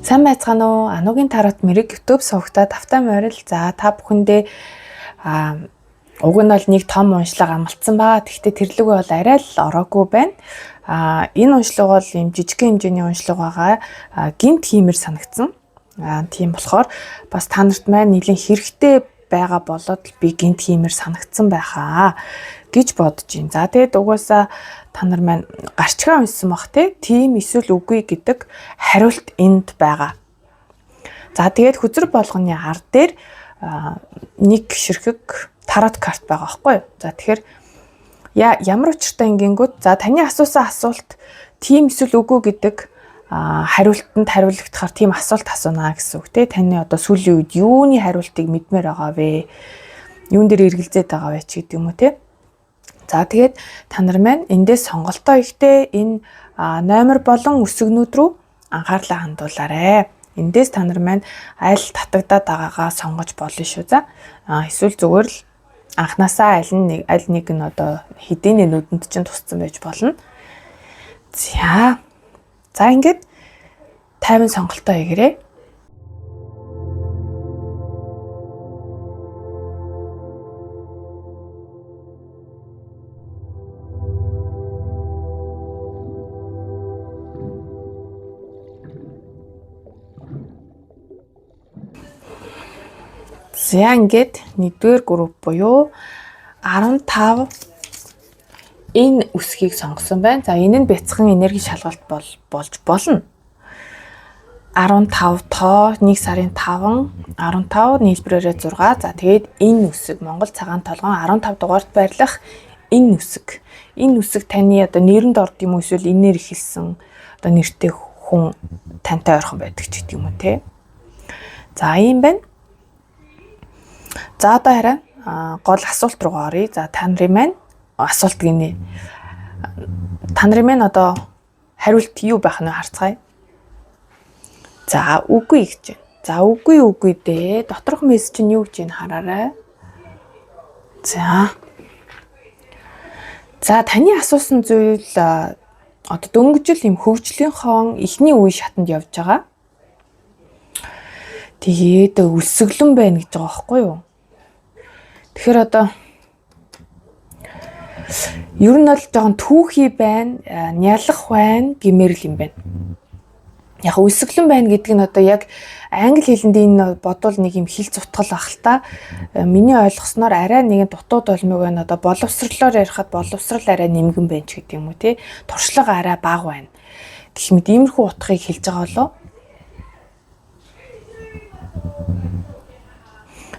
Сайн байцгаана уу? Анугийн тарот мэрэг YouTube сувагта тавтай морил. За та бүхэндээ уг нь бол нэг том уншлага амлцсан байгаа. Тэгэхдээ тэрлүүгээ бол арай л ороогүй байна. Энэ уншлага бол ийм жижигхэн хэмжээний уншлага байгаа. Гинт хиймэр санагдсан. Тийм болохоор бас та нарт маань нэлийн хэрэгтэй байгаа болоод би гинт хиймэр санагдсан байхаа гэж бодож байна. За тэгээд угаасаа та нар маань гарчгаа уншсан бах те. Тийм эсвэл үгүй гэдэг хариулт энд байгаа. За тэгээд хөзөр болгоны ар дээр нэг ширхэг тарот карт байгаа байхгүй юу? За тэгэхээр ямар учиртай ингэнгүүт за таны асуусан асуулт тийм эсвэл үгүй гэдэг хариултанд хариулагдахаар тийм асуулт асуунаа гэсэн үг те. Таны одоо сүүлийн үед юуны хариултыг мэдмээр байгаа вэ? Юун дээр эргэлзээд байгаа вэ ч гэдэг юм уу те. За тэгээд та нар маань эндээс сонголтоо ихтэй энэ номер болон үсгнүүд рүү анхаарлаа хандуулаарэ. Эндээс та нар маань аль татагдаад байгаагаа сонгож болно шүү за. Эсвэл зүгээр л анханасаа аль нэг нь одоо хэдийн нүдэнд чинь тусцсан байж болно. За. За ингээд 50 сонголтоо хийгээрэй. За ингээд нэгдүгээр групп буюу 15 энэ үсгийг сонгосон байна. За энэ нь бяцхан энерги шалгалт болж болно. 15 тоо 1 сарын 5 15 нийлбэрээрээ 6. За тэгээд энэ үсэг Монгол цагаан толгоон 15 дугаарт байрлах энэ үсэг. Энэ үсэг таны одоо нэрэнд орд юм уу эсвэл энээр эхэлсэн одоо нэртэй хүн тантай ойрхон байдаг ч гэдэг юм уу те. За ийм байна. За одоо харин гол асуулт руугаа оръё. За та нарын маань асуулт гинэ. Та нарын маань одоо хариулт юу байх нь харцгаая. За үгүй гэж байна. За үгүй үгүй дээ. Доторх мессеж нь юу гэж байна хараарай. За. За таны асуусан зүйл одоо дөнгөжл юм хөгжлийнхоо эхний үе шатанд явж байгаа. Тэгээд өлсгөлэн байна гэж байгаа байхгүй юу? Тэгэхээр одоо ер нь бол жоохон түүхий байна, нялах байна гэмээр л юм байна. Яг өлсгөлэн байна гэдэг нь одоо яг англи хэлэнд энэ бодвол нэг юм хэл зутгал ах л та. Миний ойлгосноор арай нэгэн дутуу долмиг байна. Одоо боловсрлоор ярихад боловсрал арай нэмгэн байна ч гэдэг юм уу те. Туршлага арай бага байна. Гэх мэт иймэрхүү утгыг хэлж байгаа болов.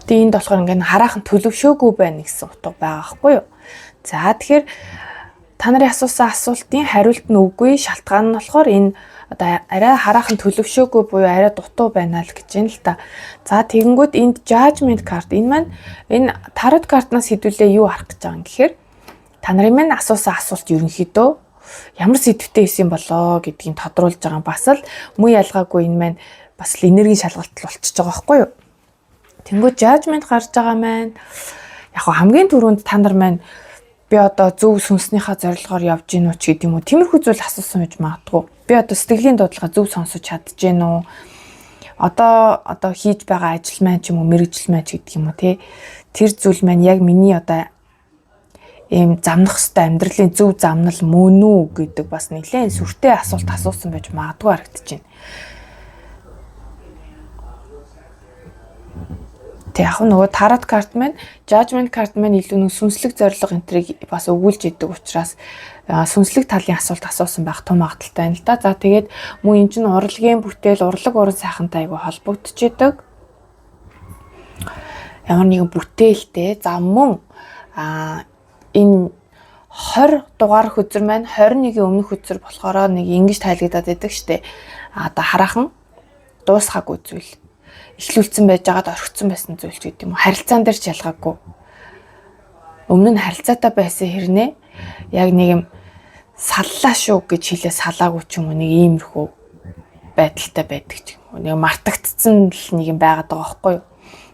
Тэгээ энд болохоор ингээд хараахан төлөвшөөгүй байна гэсэн утга байгаа байхгүй юу? За тэгэхээр та нарын асуусан асуултын хариулт нь үгүй, шалтгаан нь болохоор энэ одоо арай хараахан төлөвшөөгүй буюу арай дутуу байна л гэж юм л та. За тэгэнгүүт энд judgment card энэ маань энэ tarot картнаас хэдүүлээ юу харах гэж байгаа юм гэхээр та нарын маань асуусан асуулт ерөнхийдөө ямар сэдвтэй исэн болоо гэдгийг тодруулж байгаа бас л мөн ялгаагүй энэ маань бас л энергийн шалгалт болчихж байгаа байхгүй юу? Тэнгүү judgment гарч байгаа маань яг хамгийн түрүүнд та нар маань би одоо зөв сүнснийхаа зорилгоор явж гин үү ч гэдэг юм уу. Тиймэрхүү зүйл асуусан байж магадгүй. Би одоо сэтгэлийн дуудлага зөв сонсож чадж гин үү? Одоо хийж байгаа ажил маань ч юм уу мэрэгжил маань ч гэдэг юм уу те. Тэр зүйл маань яг миний одоо ийм замнах хэвээр амьдралын зөв замнал мөн үү гэдэг бас нэлээд сүртэй асуулт асуусан байж магадгүй харагдаж байна. Тэг яг нөгөө tarot карт маань judgment карт маань илүү нэг сүнслэг зорилго энтрийг бас өгүүлж идэг учраас сүнслэг талын асуулт асуусан байх тун магадлалтай байна л да. За тэгээд мөн эн чинь урлагийн бүтээл, урлаг уран сайхантай айгу холбогдож идэг. Ямар нэгэн бүтээлтэй. За мөн энэ 20 дугаар хөзөр маань 21-ийн өмнөх хөзөр болохоор нэг ингэж тайлагдаад байдаг штэ. Одоо хараахан дуусгаагүй зүйл. Эхлүүлсэн байж байгаад орхицсон байсан зүйл ч гэдэг юм уу. Харилцаан дээр ч ялгаагүй. Өмнө нь харилцаатай байсан хэрнээ яг нэг юм саллаа шүү гэж хэлээ салаагүй ч юм уу нэг иймэрхүү байдалтай байдаг ч юм уу. Нэг мартагдсан л нэг юм байгаад байгаа байхгүй юу.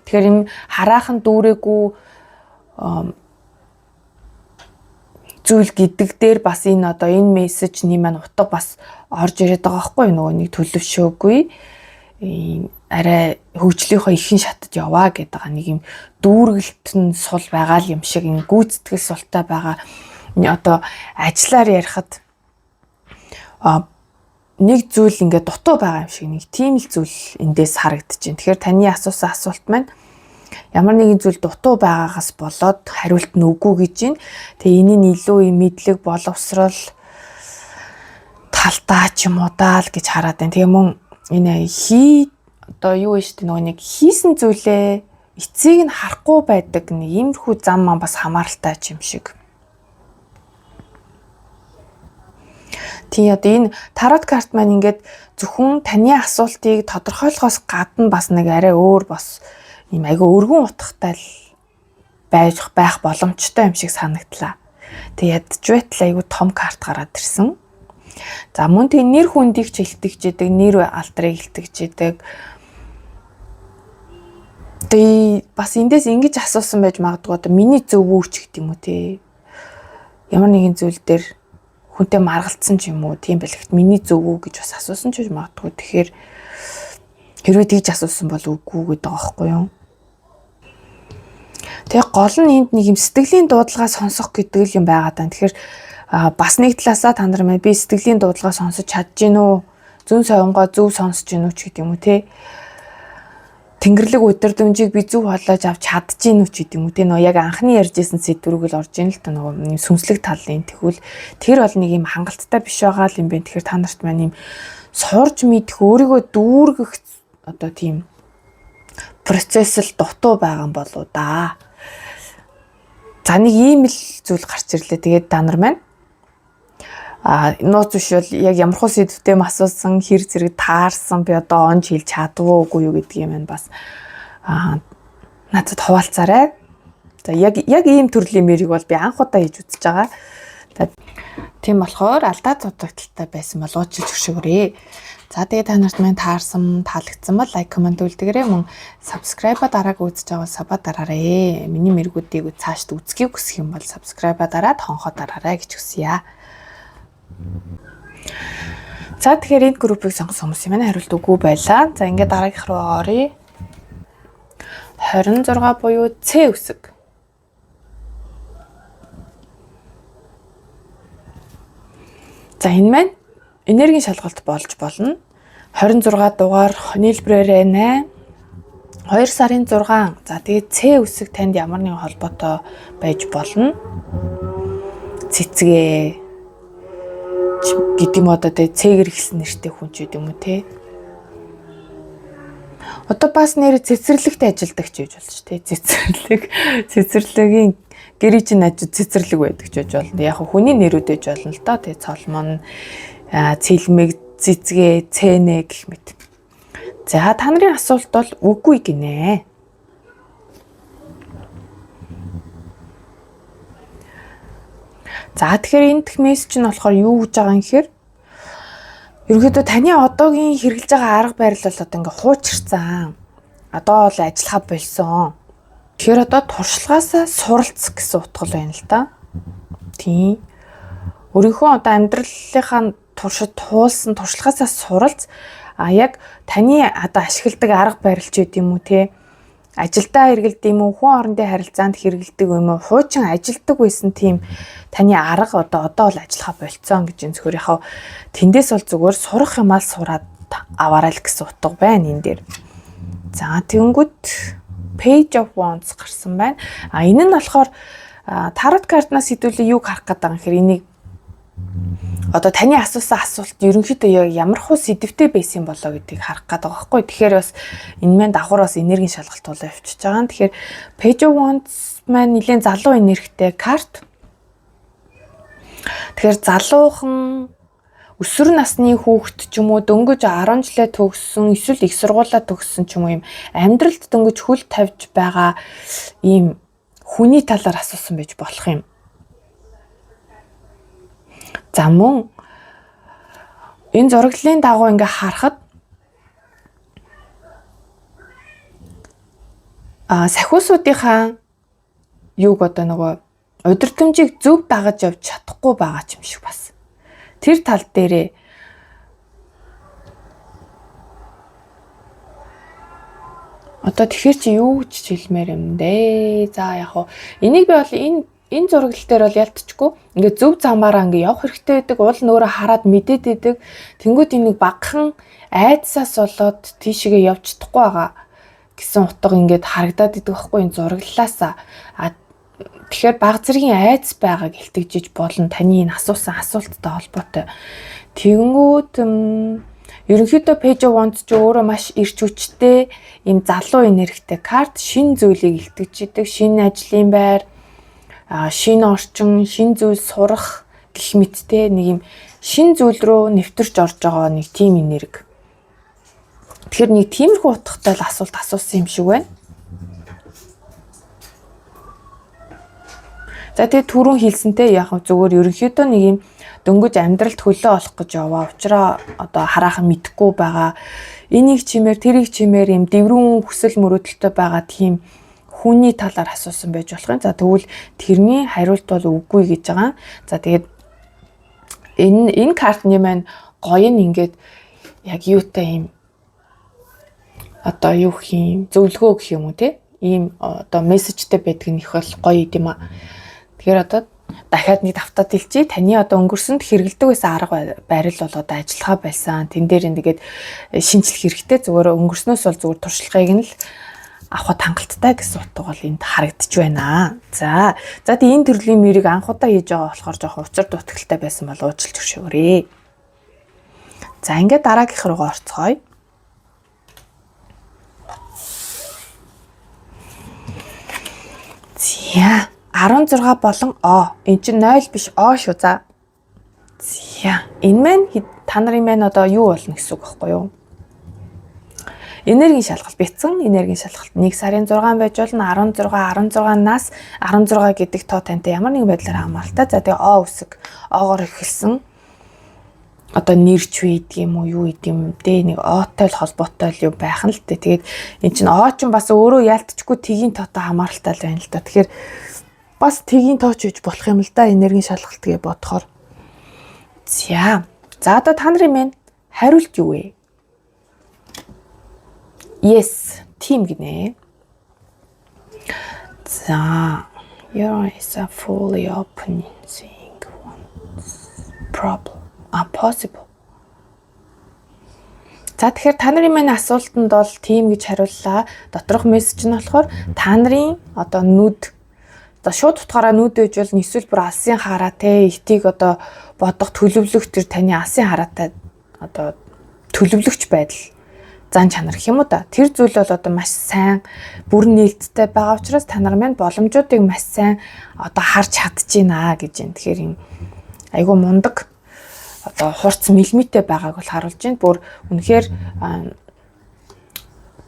Тэгэхээр юм хараахан дүүрээгүй зүйл гэдэг дээр бас энэ одоо энэ мессежний маань утга бас орж ирээд байгаа байхгүй юу. Нөгөө нэг төлөвшөөгүй Арай хөгжлийнхөө ихэн шатад яваа гэдэг байгаа нэг юм дүүргэлт нь сул байгаа л юм шиг, энэ гүйцэтгэл султай байгаа. Одоо ажиллаар ярихад нэг зүйл ингээд дутуу байгаа юм шиг нэг тийм л зүйл эндээс харагдаж байна. Тэгэхээр таны асуусан асуулт маань ямар нэгэн зүйл дутуу байгаагаас болоод хариулт нь үгүй гэж байна. Тэгээ энэ нь илүү юм мэдлэг, боловсрол талтаа ч юм уу даа л гэж хараад байна. Тэгээ мөн энэ хий одоо юу вэ шүү дээ, нөгөө нэг хийсэн зүйлээ эцсийг нь харахгүй байдаг нэг иймэрхүү зам маань бас хамааралтай ч юм шиг. Тийм, одоо энэ тарот карт маань ингээд зөвхөн таны асуултыг тодорхойлохоос гадна бас нэг арай өөр, бас ийм айгүй өргөн утгатай л байх боломжтой юм шиг санагдлаа. Тэг ядч байтал айгүй том карт гараад ирсэн. За, мөн тэг нэр хүндийг ч илтгэж идэг, нэр алдрыг илтгэж идэг. Тэгээ бас эндээс ингэж асуусан байж магадгүй, одоо миний зөв үү ч гэдэг юм уу те. Ямар нэгэн зүйл дээр хүнтэй маргалдсан ч юм уу, тийм байлгт миний зөв үү гэж бас асуусан ч магадгүй. Тэгэхээр хэрвээ тэгж асуусан бол үгүй гэдэг байгаа байхгүй юу? Тэгээ гол нь энд нэг юм сэтгэлийн дуудлага сонсох гэдэг л юм байгаа даа. Тэгэхээр бас нэг талаасаа та нар маань би сэтгэлийн дуудлага сонсож чадж гин үү? Зөн совингоо зөв сонсож гин үү ч гэдэг юм уу те. Тэнгэрлэг өдөрдмжийг би зөв хоолойж авч чадж гин үү ч гэдэг юм уу те. Нөгөө яг анхны ярьжсэн сэдвүүрэг л орж ийн л та, нөгөө сүнслэг талын. Тэгвэл тэр бол нэг юм хангалттай биш байгаа л юм байна. Тэгэхээр та нарт маань юм сурж мэдэх, өөрийгөө дүүргэх одоо тийм процесс л дутуу байгаа юм болоо да. За, нэг ийм л зүйл гарч ирлээ. Тэгээд та нар маань нууц биш бол яг ямар хуу сэдвтэй юм асуусан, хэр зэрэг таарсан, би одоо онж хэлж чадвуу үгүй юу гэдгийг маань бас надад хуваалцаарай. За, яг ийм төрлийн мэрийг бол би анх удаа хийж үзэж байгаа. За, тийм болохоор алдаа дутагдалтай байсан бол уучлж өршөөгөрэй. За, тэгээ та нарт маань таарсан, таалагдсан бол like, comment үлдээгээрэй. Мөн subscribe-а дарааг үзэж байгаа бол sub аа дараарай. Миний мэргүүдийг цаашд үзхийг хүсэх юм бол subscribe-а дараад хонхоо дараарай гэж хүсье. За, тэгэхээр энэ группийг сонгосон хүмүүсийн маань хариулт үгүй байлаа. За, ингээд дараагийнх руу оръё. 26 буюу С үсэг. За, энэ маань энергийн шалгалт болж болно. 26 дугаар нийлбэрээр байна. 2 сарын 6. За, тэгээд С үсэг танд ямар нэгэн холбоотой байж болно. Цэцгээ гэдэг юм, одоо тэгээ цэгэр ихсэн нэртэй хүн ч гэдэг юм уу те. Одоо бас нэр цэцэрлэгт ажилладаг ч гэж болж те. Цэцэрлэгийн гэрээ чинь ажил цэцэрлэг байдаг ч гэж болно. Яг хүний нэрүүд ээж болно л доо. Тэгээ цолмон, цэлмэг, цэцгээ, цэнэ гэх мэт. За, та нарын асуулт бол үгүй гинэ. За, тэгэхээр энэ дэх мессеж нь болохоор юу гэж байгаа юм гэхээр ерөнхийдөө таны одоогийн хэрэглэж байгаа арга барил бол одоо ингээ хуучирсан. Одоо бол ажиллахаа болсон. Тэгэхээр одоо туршлагаасаа суралцах гэсэн утга л байна л да. Тийм. Өөрийнхөө одоо амьдралынхаа туршид туулсан туршлагаасаа суралц. А яг таны одоо ашигладаг арга барил ч гэдэм юм уу те, ажилдаа хэрэгэлдэг юм уу, хүн орондын харилцаанд хэрэгэлдэг юм уу, хуучин ажилдаг байсан тийм таны арга одоо бол ажиллахаа болцсон гэж энэ зөвхөр яхав тэндээс бол зүгээр сурах юмаа л сураад аваарай л гэсэн утга байна энэ дээр. За, тэгэнгүүт Page of Wands гарсан байна. А энэ нь болохоор тарот картнаас хэдүүлээ юуг харах гэдэг юм гэхээр энийг одоо таны асуусан асуулт ерөнхийдөө ямар хуу сэдвтэй байсан болоо гэдгийг харах гээд байгаа байхгүй. Тэгэхээр бас энэ маань давхар бас энергийн шалгалт болоо явчихж байгаа. Тэгэхээр Page of Wands маань нэлээд залуу энергитэй карт. Тэгэхээр залуухан, өсвөр насны хүүхэд ч юм уу, дөнгөж 10 жилээ төгссөн, эсвэл их сургуулаа төгссөн ч юм уу, юм амьдралд дөнгөж хөл тавьж байгаа ийм хүний талаар асуусан байж болох юм. За, мөн энэ зураглалын дагуу ингээ харахад сахиусуудынхаа юуг одоо нөгөө удирдамжийг зөв дагаж явж чадахгүй байгаа ч юм шиг бас. Тэр тал дээрээ Одоо тэгэхээр чи юу гэж хэлмээр юм бэ? За яг хуу энийг би бол энэ зураглал дээр бол ялтчгүй ингээд зөв замаараа ингээд явах хэрэгтэй байдаг. Уул нь өөрөө хараад мэдээд байдаг. Тэнгүүд энэ нэг багахан айдсаас болоод тийшээгээ явж чадахгүй байгаа гэсэн утга ингээд харагдаад идэг байхгүй энэ зураглалаасаа. А тэгэхээр баг зэргийн айдас байгааг илтгэжиж болно таны энэ асуусан асуулттай холбоотой. Тэгэнгүүт ерөнхийдөө Page of Wands ч өөрөө маш эрч хүчтэй ийм залуу энергитэй карт, шин зүйлийг илтгэж идэг, шинэ ажлын байр, шинэ орчин, шинэ зүйл сурах гэх мэттэй нэг юм шин зүйл рүү нэвтэрч орж байгаа нэг тийм энерги. Тэгэхээр нэг тиймэрхүү утгатай л асуулт асуусан юм шиг байна. За тэгээ түрүүн хэлсэнтэй яг зүгээр ерөнхийдөө нэг юм дөнгөж амьдралд хөлөө олох гэж яваа. Учраа одоо хараахан мэдэхгүй байгаа. Энийг чимээр тэрийг чимээр юм дэврүүн хүсэл мөрөөдөлтэй байгаа тийм хүний талаар асуусан байж болох юм. За тэгвэл тэрний хариулт бол үгүй гэж байгаа. За тэгээд энэ картны маань гоё нь ингээд яг юутай юм одоо юу гэх юм зөвлөгөө гэх юм уу те ийм одоо мессежтэй байдаг нь их бол гоё юм а. Тэгэхээр одоо дахиад нэг давтаад хэлчихье. Таны одоо өнгөрсөнд хэрэгэлдэг байсан арга барил бол одоо ажиллахаа байсан. Тэн дээр ингээд шинжлэх хэрэгтэй. Зүгээр өнгөрснөөс бол зүгээр туршлагыг нь л авахд хангалттай гэсэн утга бол энд харагдаж байна. За. За тэгээ энэ төрлийн мэрийг анх удаа хийж байгаа болохоор жоохон учир дутагдaltaй байсан бол уучлж өршөөрэй. За ингээд дараагийнх руугаа орцгоё. За 16 болон О. Энд чинь 0 биш О шүү за. За энэ маань та нарын маань одоо юу болно гэсэн үг байхгүй юу? Энергийн шалгалт бяцхан энергийн шалгалт 1 сарын 6 байж болно 16 16-наас 16 гэдэг тоо тантай ямар нэгэн байдлаар хамааралтай. За тэгээ О үсэг О-гоор эхэлсэн одоо нэрч үйдэг юм уу юу идэм юм дээ нэг О-той л холбоотой л юм байх нь л дээ. Тэгээд эн чинь О ч бас өөрөө яалтчгүй тгийн тоотой хамааралтай л байна л да. Тэгэхээр бас тгийн тооч хийж болох юм л да энергийн шалгалт гэ бодохоор. За. За одоо та нарын мэн хариулт юу вэ? Yes, тийм гинэ. За, your eyes are fully open seeing one's problem are possible. За тэгэхээр та нарын маань асуултанд бол тийм гэж хариуллаа. Доторх мессеж нь болохоор та нарын одоо нүд одоо шууд утгаараа нүд ээж бол эсвэл бүр алсын хараа те итийг одоо бодох төлөвлөх тэр таны алсын хараатай одоо төлөвлөгч байдал зан чанар гэх юм уу да. Тэр зүйл бол одоо маш сайн бүрэн нээлттэй байгаа учраас та нар маань боломжуудыг маш сайн одоо харж чадчихэйна гэж юм. Тэгэхээр юм айгүй мундаг одоо хурц мэлмитэй байгааг бол харуулж байна. Бүр үнэхээр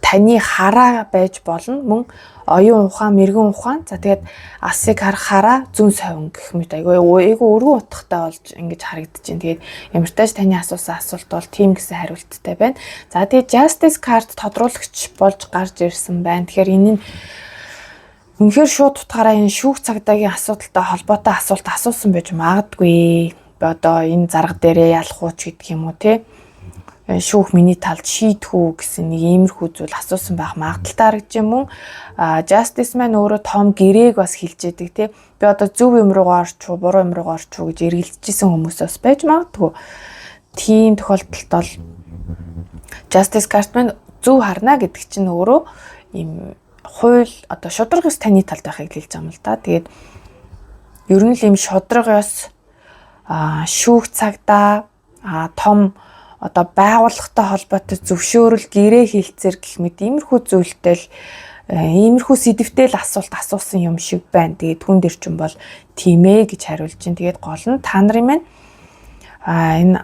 таны хараа байж болно. Мөн оюун ухаан, мэрэгэн ухаан. За тэгээд алсыг харах хараа зүүн совин гэх мэт айгүй айгүй өргөн утгатай болж ингэж харагдаж байна. Тэгээд ямар ч таны асуусан асуулт бол тийм гэсэн хариулттай байна. За тэгээд Justice card тодруулагч болж гарч ирсэн байна. Тэгэхээр энэ нь үнэхээр шууд утгаараа энэ шүүх цагдаагийн асуудалтай холбоотой асуулт асуусан байж магадгүй. Би одоо энэ зарга дээрээ ялах уу ч гэдэг юм уу те шүүх миний талд шийдэх үү гэсэн нэг иймэрхүү зүйл асуусан байх магадлалтай харагдаж юм уу. А Justice маань өөрөө том гэрээг бас хэлж яадаг тий. Би одоо зөв юм руугаа орчих уу, буруу юм руугаа орчих уу гэж эргэлзэжсэн хүмүүс бас байж магадгүй. Тийм тохиолдолд бол Justice card маань зөв харна гэдэг чинь өөрөө ийм хууль одоо шударга ёс таны талд байхыг хэлж байгаа юм л да. Тэгээд ер нь л ийм шударга ёс шүүх цагдаа том одоо байгууллагатай холбоотой зөвшөөрөл, гэрээ хэлцээр гэх мэт иймэрхүү зүйлтэй л иймэрхүү сэдвтэй л асуулт асуусан юм шиг байна. Тэгээд түн дээр чинь бол тийм ээ гэж хариулж чинь. Тэгээд гол нь та нарын маань энэ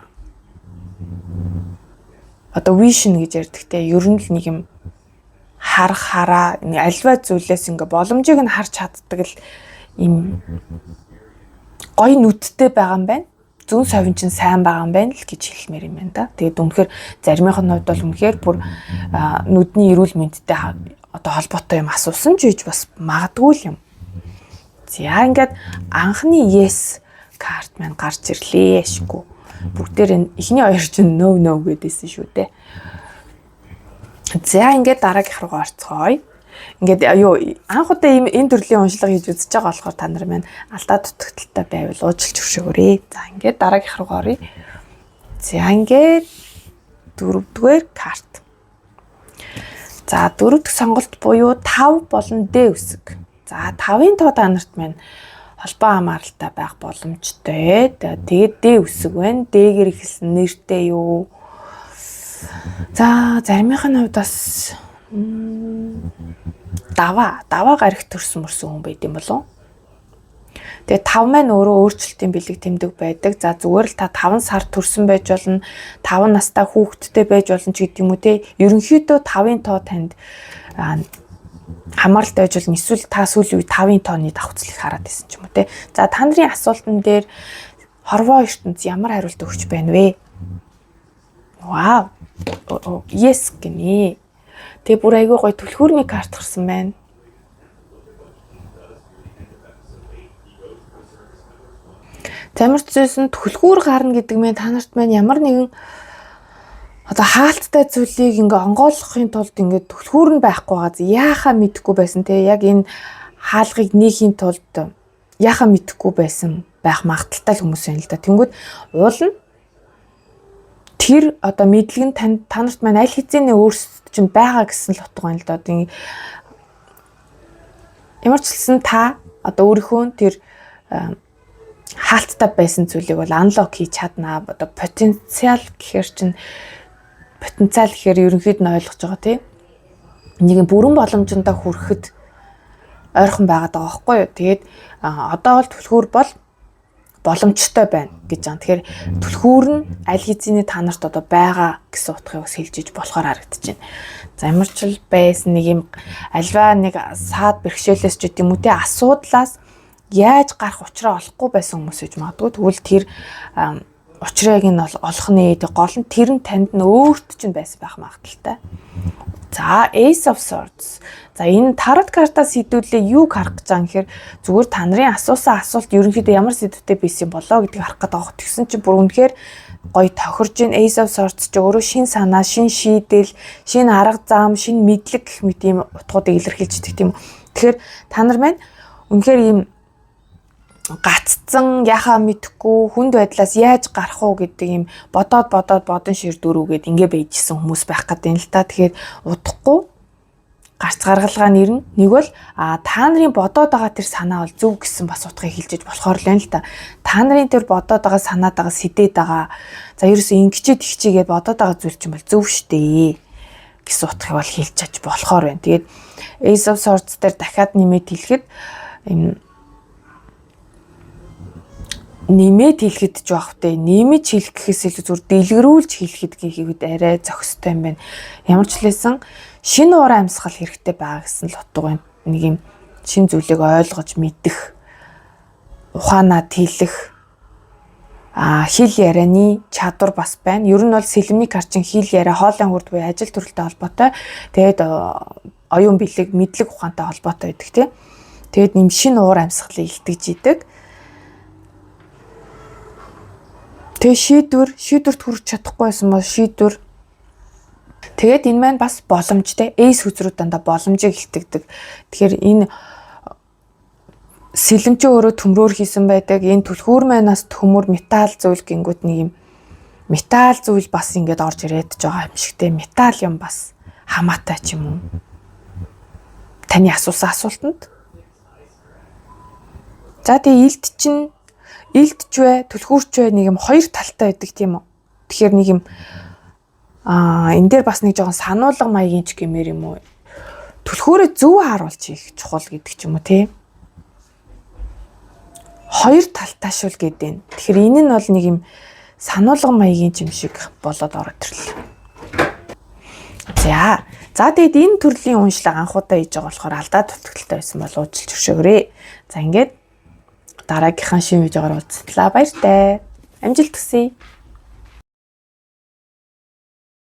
одоо vision гэж ярьдаг те ер нь л нэг юм харах хараа альва зүйлээс ингээ боломжийг нь харж чаддаг л юм гоё нүдтэй байгаа юм байна. Зүүн совин чинь сайн байгаа юм байна л гэж хэлмээр юм байна да. Тэгээд үнэхээр заримынх нь хувьд бол үнэхээр бүр нүдний эрүүл мэндтэй одоо холбоотой юм асуусан ч гэж бас магадгүй л юм. За ингээд анхны yes карт маань гарч ирлээ ашгүй. Бүгдээр эхний хоёр чинь no no гэдээсэн шүү дээ. За, ингээд дараагийнх руугаа орцгоё. Ингээд юу, анх удаа ийм энэ төрлийн уншлага хийж үзэж байгаа болохоор та нар маань алдаа дутагдалтай байвал уучлж өршөөгөөрэй. За, ингээд дараагийнх руугаа оръё. За, ингээд дөрөвдүгээр карт. За, дөрөв дэх сонголт буюу 5 болон D үсэг. За, 5-ын тоо та нарт маань холбоо хамааралтай байх боломжтой. Тэгээд D үсэг байна. D-гээр эхэлсэн нэртэй юу? За, заримынх нь хувьд бас даваа гарагт төрсөн мөрсөн хүн байд юм болов. Тэгээ 5 маань өөрөө өөрчлөлтийн бэлэг тэмдэг байдаг. За, зүгээр л та 5 сар төрсөн байж болно, 5 настай хүүхэдтэй байж болно ч гэдэг юм уу, те. Ерөнхийдөө 5-ын тоо танд хамааралтай байж болно. Эсвэл та сүүлийн үе 5-ын тооны давхцлыг хараад байсан ч юм уу, те. За, та нарын асуултан дээр хорвоо ертөнц ямар хариулт өгч байна вэ? Вау. Yes гинэ. Тэгээ бүр айгүй гоё түлхүүрний карт гарсан байна. Замир зүйлс нь түлхүүр гарна гэдэг мэн та нарт маань ямар нэгэн одоо хаалттай зүйлийг ингээ онгойлгохын тулд ингээ түлхүүр нь байхгүй байгаа. Яахаа мэдэхгүй байсан, те, яг энэ хаалгыг нээхийн тулд яахаа мэдэхгүй байсан байх магадлалтай л хүмүүс байна л да. Тэнгүүд уул нь тэр одоо мэдлэг нь та нарт маань аль хэзээний өөрсдөд чинь байгаа гэсэн л утга байна л да. Одоо ямар ч хэлсэн та одоо өөрийнхөө тэр хаалттай байсан зүйлийг бол unlock хийж чаднаа. Одоо потенциал гэхээр чинь, потенциал гэхээр ерөнхийд нь ойлгож байгаа, тийм. Нэгэн бүрэн боломжиндоо хүрэхэд ойрхон байгаад байгаа байхгүй юу. Тэгээд одоо бол түлхүүр бол боломжтой байна гэж байгаа. Тэгэхээр түлхүүр нь аль хэзээний та нарт одоо байгаа гэсэн утгыг бас хэлж иж болохоор харагдаж байна. За, ямар ч л байсан нэг юм альва нэг саад бэрхшээлээс ч гэдэм үү, те, асуудлаас яаж гарах учраа олохгүй байсан хүмүүс гэж магадгүй. Тэгвэл тэр учрыг нь олох нэ. Тэг гол нь тэр нь танд нь өөрт чинь байсан байх магадлалтай. За, Ace of Swords. За, энэ tarot картаас хэдүүлээ юуг харах гэж байгаа юм гэхээр зүгээр та нарын асуусан асуулт ерөнхийдөө ямар сэдвтэй байсан болоо гэдгийг харах гэдэг байгаа. Тэгсэн чинь бүр үнэхээр гоё тохирж ин. Ace of Swords ч өөрөө шин санаа, шин шийдэл, шин арга зам, шин мэдлэг гэх мэт ийм утгуудыг илэрхийлждэг, тийм үү. Тэгэхээр та нар маань үнэхээр ийм гаццсан, яхаа мэдэхгүй, хүнд байдлаас яаж гарах уу гэдэг юм бодоод бодоод бодон шир дөрүүгээд ингээ байжсэн хүмүүс байх гэдэг юм л та. Тэгэхээр удахгүй гарц гаргалгаа нэрнэ. Нэг бол та нарын бодоод байгаа тэр санаа бол зөв гэсэн бас утгыг хэлжиж болохоор л байна л та. Та нарын тэр бодоод байгаа санаад байгаа, сэдээд байгаа. За, ерөөсөө ингэчээ тэгчээгээд бодоод байгаа зүйл чинь бол зөв штэ гэсэн утгыг бол хэлж чаж болохоор байна. Тэгээд Ace of Swords дээр дахиад нэмээд хэлэхэд, энэ нэмээд хэлэхэд ч байх вэ? Нэмэж хэлэх гэхээс илүү зүгээр дэлгэрүүлж хэлэхэд гэхэд арай зохистой юм байна. Ямар ч лээсэн шинэ уур амьсгал хэрэгтэй байгаа гэсэн л утга байна. Нэг юм шин зүйлийг ойлгож мэдэх, ухаанаа тэлэх, хэл ярианы чадвар бас байна. Ер нь бол сэлэмний карчин хэл яриа, хоолойн хүрд буюу ажил төрөлтэй холбоотой. Тэгээд оюун бэлэг, мэдлэг ухаантай холбоотой байдаг, тийм. Тэгээд нэм шин уур амьсгалыг илтгэж идэг. Тэгээ шийдвэрт хүрч чадахгүй байсан бол шийдвэр. Тэгээд энэ маань бас боломжтой. Ace хөзрүүд дандаа боломжийг илтгэдэг. Тэгэхээр энэ сэлэмчээ өөрөө төмрөөр хийсэн байдаг. Энэ түлхүүр маань бас төмөр металл зүйл гингүүд нэг юм металл зүйл бас ингээд орж ирээд ч байгаа юм шигтэй. Металл юм бас хамаатай ч юм уу. Таны асуусан асуултанд. За, тэгээ илт чинь, илтч бай, түлхүүрч бай, нэг юм хоёр талтай байдаг, тийм үү. Тэгэхээр нэг юм энэ дээр бас нэг жоохон сануулга маягийн ч гэмээр юм уу. Түлхүүрээ зөв харуулж хийх чухал гэдэг ч юм уу, тий. Хоёр талтай шул гэдэг нь. Тэгэхээр энэ нь бол нэг юм сануулга маягийн юм шиг болоод ороод ирлээ. За, тэгээд энэ төрлийн уншлага анхудаа хийж байгаа болохоор алдаа дутагдалтай байсан бол уучлж өршөөгөрэй. За, ингээд дараагийнхаа шинэ видеогоор уулзтлаа. Баяртай. Амжилт хүсье.